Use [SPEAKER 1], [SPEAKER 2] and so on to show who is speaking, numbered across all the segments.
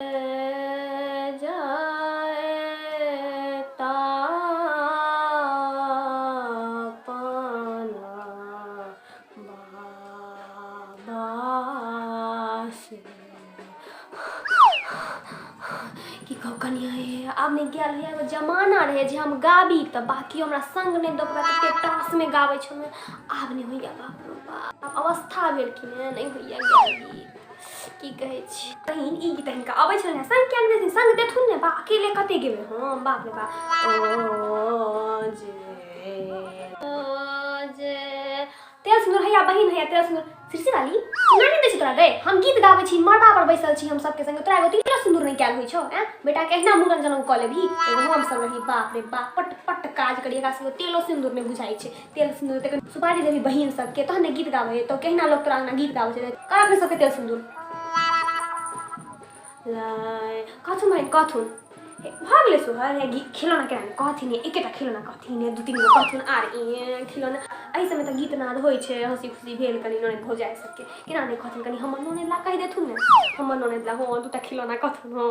[SPEAKER 1] की कहू कनिया हे आब नहि गेल रहियै एगो जमाना रहै जे हम गाबी तऽ बाकी हमरा संग नहि दऽ पड़त एते टासमे गाबै छलहुँ आब नहि होइए बाप रो बाप आब अवस्था भेल कि ने नहि होइए गायल गीत की कहै छी बहिन ई गीत हिनका अबै छलनि संग किया नहि देथिन संग देथुन ने बा अकेले कते गेबै हम बाप रे बाप ओ जे ओ जे तेल सिन्दूर हैया बहिन हैया तेल सिन्दूर सिरसी वाली सुना नहि दै छै तोरा गे हम गीत गाबै छी मरबा पर बैसल छी हम सबके संगे तोरा एगो तेलो सिन्दूर नहि कयल होइ छौ ऐं बेटा के एहिना मूड़न जनउ कऽ लेबही एगो हम सब रही बाप रे बाप पट पट काज करी एकरा सबके तेलो सिन्दूर नहि बुझाइ छै तेल सिन्दूर तखन सुपारी देबही बहिन सबके तहन ने गीत गाबै तो केहना लोक तोरा अंगना गीत गाबै छै कर अपने सबके तेल सिन्दूर लाय कहथुन बहिन कहथुन भऽ गेलै सोहर हे गीत खिलौना केना नहि कहथिन एकेटा खिलौना कहथिन दू तीन गो कहथुन आर ई खिलौना एहि सबमे तऽ गीत नाद होइ छै हँसी खुशी भेल कनि ननद भौजाइ सबके केना नहि कहथिन कनि हमर ननद ला कहि देथुन ने हमर ननद ला हँ दूटा खिलौना कहथुन हँ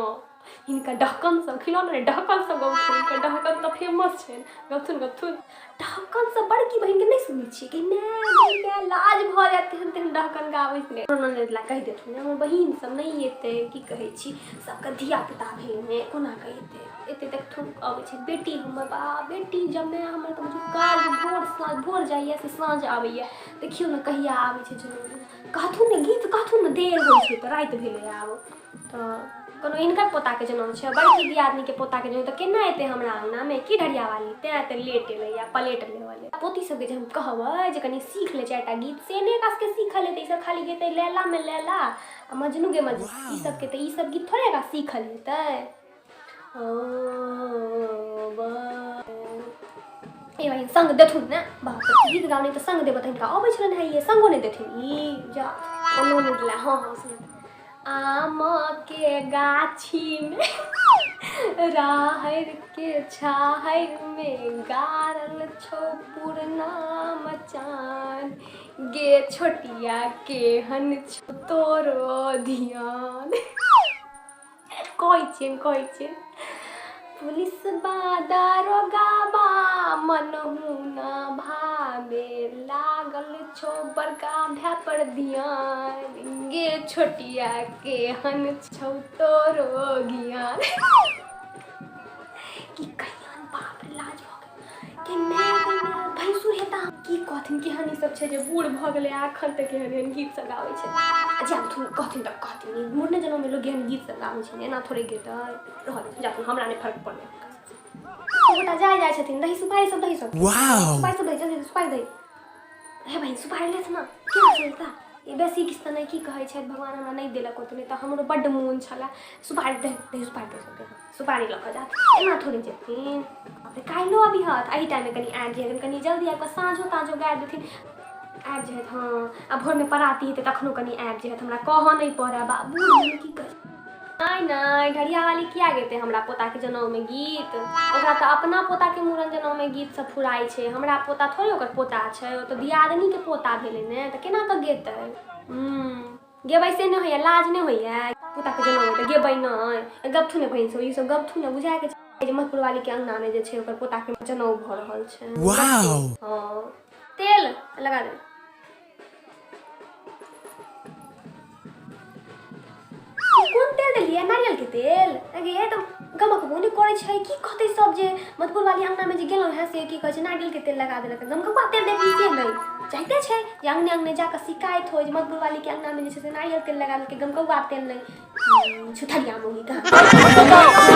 [SPEAKER 1] हिनकर डहकन सब खिलौना नहि डहकन सब गबथुन हिनकर डहकन तऽ फेमस छनि गबथुन गबथुन डहकन सब बड़की बहिनके नहि सुनै छियै कि माय गै माय लाज भऽ जायत तेहन तेहन डहकन गाबै छलै ननद लए कहि देथुन हमर बहिन सब नहि एतै की कहै छी सबके धिया पुता भेल ने कोना कऽ एतै एतै देखथुन अबै छै बेटी हमर बा बेटी जमाए हमर तऽ बुझू काज भोर साँझ भोर जाइए से साँझ आबैए देखियौ ने कहिया आबै छै जनउ कहथुन ने गीत कहथुन ने देर होइ छै तऽ राति भेलै आब तऽ कोनो हिनकर पोताके जनउ छै बड़की दियादनीके पोताके जनउ तऽ केना एतै हमरा अङ्गनामे की ढरियावाली तैँ एते लेट एलैए प्लेट लेबऽ पोती सबके जे हम कहबै जे कनि सीख ले चारिटा गीत से नहि एकरा सबके सीखल हेतै ई सब खाली गेतै लैलामे लैला आ मजनू गे मजनू ई सबके तऽ ई सब गीत थोड़े एकरा सीखल हेतै ओ ए बहिन संग देथुन ने बाप रे गीत गाबै तऽ संग देबऽ तऽ हिनका अबै छलनि हेँ ये संगो नहि देथिन ई जा कोनो नहि देला हँ हँ सुन आमके गाछीमे राहड़िके छाहरिमे गाड़ल छौ पुरना मचान गे छोटिया केहन छौ तोरो धियान कहै छियनि कहै छियनि पुलिस बा दारोगा बा मनहु ना भावे लागल छौ बड़का भाय पर धियान गे छोटिया केहन छौ तोरो ज्ञान की कहियन बाप रे लाज भऽ गेल के माय गे माय भैंसुर हेता की कहथिन केहन ई सब छै जे बूढ़ भऽ गेलै आ एखन तक एहन एहन गीत सब गाबै छै आ जाथुन कहथिन तऽ कहथिन ई मुड़ने जनममे लोक एहन गीत सब गाबै छै एना थोड़े गेतै रहऽ दे जाथुन हमरा नहि फर्क पड़लै हुनका सबसँ सब गोटा जाय जाइ छथिन दही सुपारी सब दही सब सुपारी सब दही जल्दी सुपारी दही हे बहिन सुपारी लेथ ना केना चलता ई बेसी किछु तऽ नहि की कहै छथि भगवान हमरा नहि देलक ओतने तऽ हमरो बड्ड मोन छलए सुपारी दही दही सुपारी दही सबके सुपारी लऽ कऽ जात एना थोड़े जेथिन बाप रे काल्हिो अबिहत एहि टाइममे कनि आबि जइहथिन कनि जल्दी आबि कऽ साँझो ताँझो गाबि देथिन आबि जइहथि हँ आ भोरमे पराती हेतै तखनो कनि आबि जइहथि हमरा कहऽ नहि पड़ै बाबू की कहै नहि नहि ढरियावाली किया गेतै हमरा पोताके जनउमे गीत ओकरा तऽ अपना पोताके मूड़न जनउमे गीत सब फुराइ छै हमरा पोता थोड़े ओकर पोता छै ओ तऽ दियादनीके पोता भेलै ने तऽ केना कऽ गेतै हूँ गेबै से नहि होइए लाज नहि होइए पोताके जनउमे तऽ गेबै नहि गबथु ने बहिन सब ई सब गबथु ने बुझाके छै जे मधपुरवालीके अङ्गनामे जे छै ओकर पोताके जनउ भऽ रहल छै हँ तेल लगा दे कोन तेल देलियै नारियलके तेल अगे तऽ गमकबो नहि करै छै की कहतै सब जे मधुपुर वाली अङ्गनामे जे गेलहुँ हेँ से की कहै छै नारियलके तेल लगा देलक गमकौआ तेल देबही से नहि चाहिते छै जे अङ्गने अङ्गने जाकऽ शिकायत होइ जे मधुपुर वालीके अङ्गनामे जे छै से नारियल तेल लगा देलकै गमकौआ तेल नहि छुथरिया मौगी कहाँ